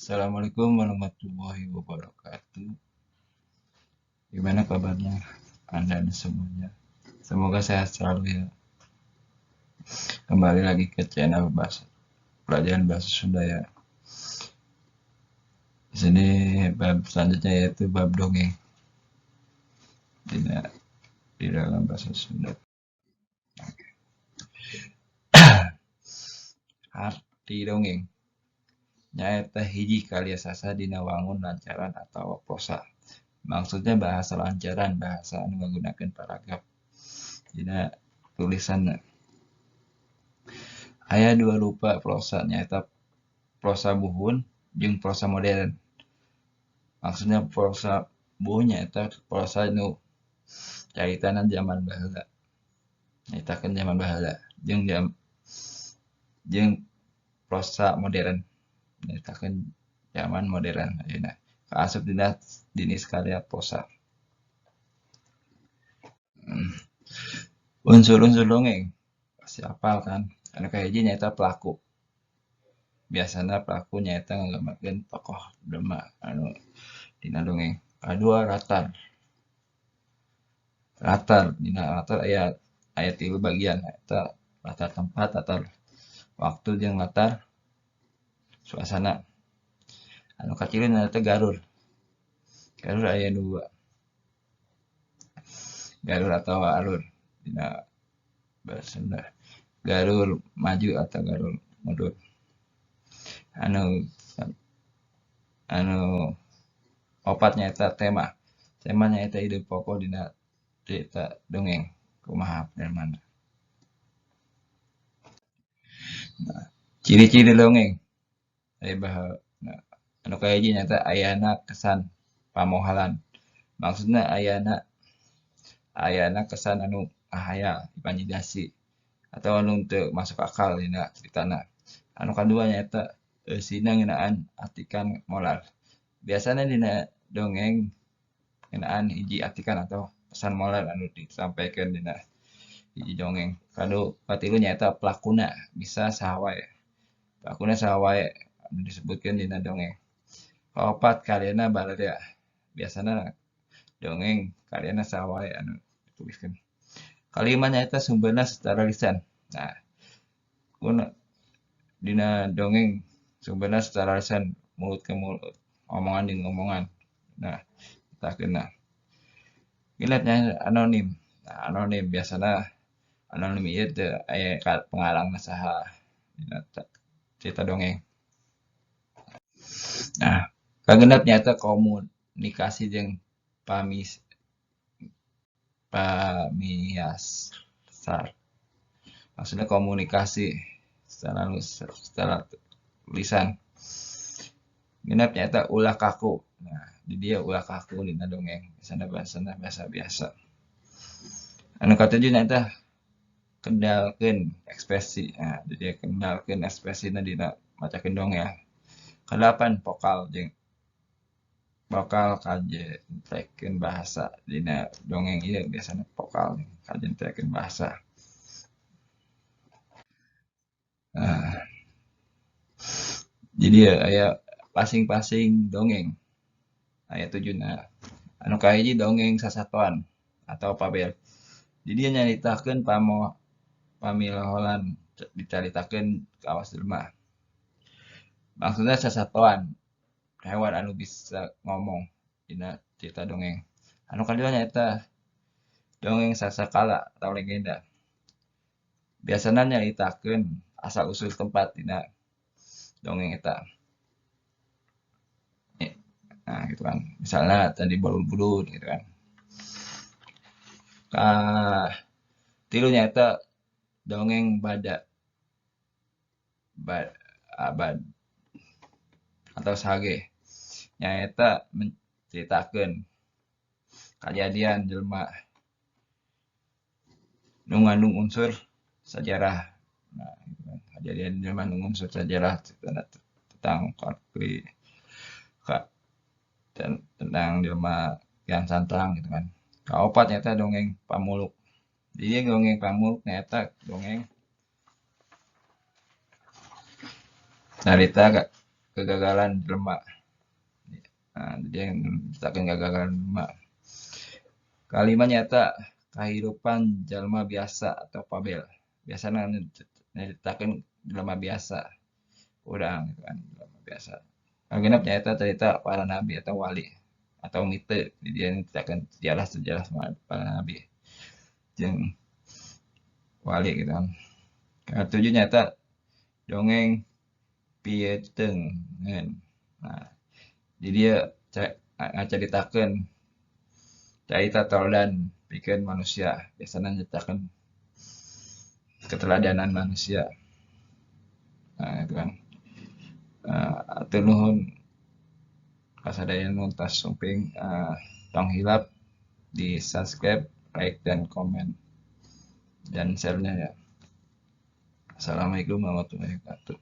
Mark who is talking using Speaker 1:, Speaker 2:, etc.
Speaker 1: Assalamualaikum warahmatullahi wabarakatuh. Gimana kabarnya Anda semuanya? Semoga sehat selalu ya. Kembali lagi ke channel bahasa pelajaran bahasa Sunda ya. Di sini bab selanjutnya yaitu bab dongeng di dalam bahasa Sunda. Arti dongeng nyaeta hiji kaliasasa dina wangun lancaran atawa prosa. Maksudnya bahasa lancaran, bahasa anu ngagunakeun paragraf dina tulisanna. Aya dua rupa prosa, nyaeta prosa buhun jeung prosa modern. Maksudnya prosa buhun nyaeta prosa nu caritana zaman baheula. Nyaritakeun zaman baheula jeung prosa modern. Nyaritakeun zaman modern ayeuna. Kaasup dina jenis karya prosa. Unsur-unsur dongeng pasti apal kan. Anu kahiji nyaeta pelaku. Biasana pelaku nyaeta ngagambarkeun tokoh drama anu dina dongeng. Kadua latar. Latar dina latar aya tilu bagian, nyaeta latar tempat, latar waktu jeung latar suasana. Anu katilu nyaeta garur. Garur aya dua. Garur atawa alur dina bahasa Sunda. Garur maju atau garur mundur. Anu opat nyaeta tema. Tema nyaeta ide pokok dina cerita dongeng kumaha mana. Nah, ciri-ciri dongeng. Nah, anu kahiji nyaeta ayana kesan pamohalan. Maksudna ayana kesan anu ngahayal, imajinasi atau anu teu masuk akal dina caritana. Anu kadua nyaeta eusina ngeunaan atikan moral. Biasana dina dongeng ngeunaan hiji atikan atau pesan moral anu disampaikan dina hiji dongeng. Katilu nyaeta pelakuna bisa saha wae. Pelakuna saha wae anu disebutkeun dina dongeng. Kaopat karyana balarea. Biasana dongeng karyana saha wae anu dituliskeun. Kalima nyaeta sumberna secara lisan. Nah, dina dongeng sumberna secara lisan, mulut ke mulut, omongan jeung omongan. Nah, tah. Genepna anonim. Nah, anonim biasana anonim ieu teu aya pengarangna saha dina cerita dongeng. Nah, kagenep nyaeta komunikasi jeung pamiasar. Maksudnya komunikasi secara lisan. Genep nyaeta ulah kaku. Nah, di dia ulah kaku dina dongeng. Biasana bahasana bahasa biasa. Anu katujuh nyaeta kendalkeun ekspresi. Nah, di dia kendalkeun ekspresina dina macakeun dongeng. Kadalapan vokal jeung vokal kajentrekeun bahasa dina dongeng ieu biasana vokal kajentrekeun bahasa. Nah, jadi ya aya pasing-pasing dongeng aya tujuna. Anu kahiji dongeng sasatoan atau fabel. Jadi dia nyaritakeun pamiloholan dicaritakeun kawas jelema. Maksudna sasatoan hewan anu bisa ngomong dina cerita dongeng. Anu kadua nyaeta dongeng sasakala atau legenda. Biasana nyaritakeun asal usul tempat dina dongeng eta. Nah, gitu kan. Misalnya tadi Borobudur gitu kan. Tilu nyaeta dongeng bada abad atau sage. Nyaeta menceritakeun kajadian jelema nu ngandung unsur sejarah. Nah, gitu kan. Kajadian jelema nu unsur sejarah tentang konflik tentang jelema Kian Santang gitu kan. Kaopat nyaeta dongeng pamuluk. Jadi dongeng pamuluk nyaeta dongeng carita kegagalan jelema. Nah, jadi yang nyaritakeun kegagalan jelema. Kalima nyaeta kahirupan jalma biasa atau fabel. Biasana nyaritakeun jelema biasa urang gitu kan, jelema biasa. Kagenep nyaeta carita para nabi atau wali atau mite. Di dieu nyaritakeun sejarah-sejarah para nabi jeung wali gitu kan. Katujuh nyaeta dongeng pieteungeun. Nah, di dieu ngacaritakeun carita teladan pikeun manusia, biasana nyaritakeun keteladanan manusia. Nah, itu kan. Hatur nuhun kasadayana nu tos sumping, tong hilap di subscribe, like, dan komen dan share-nya ya. Assalamualaikum warahmatullahi wabarakatuh.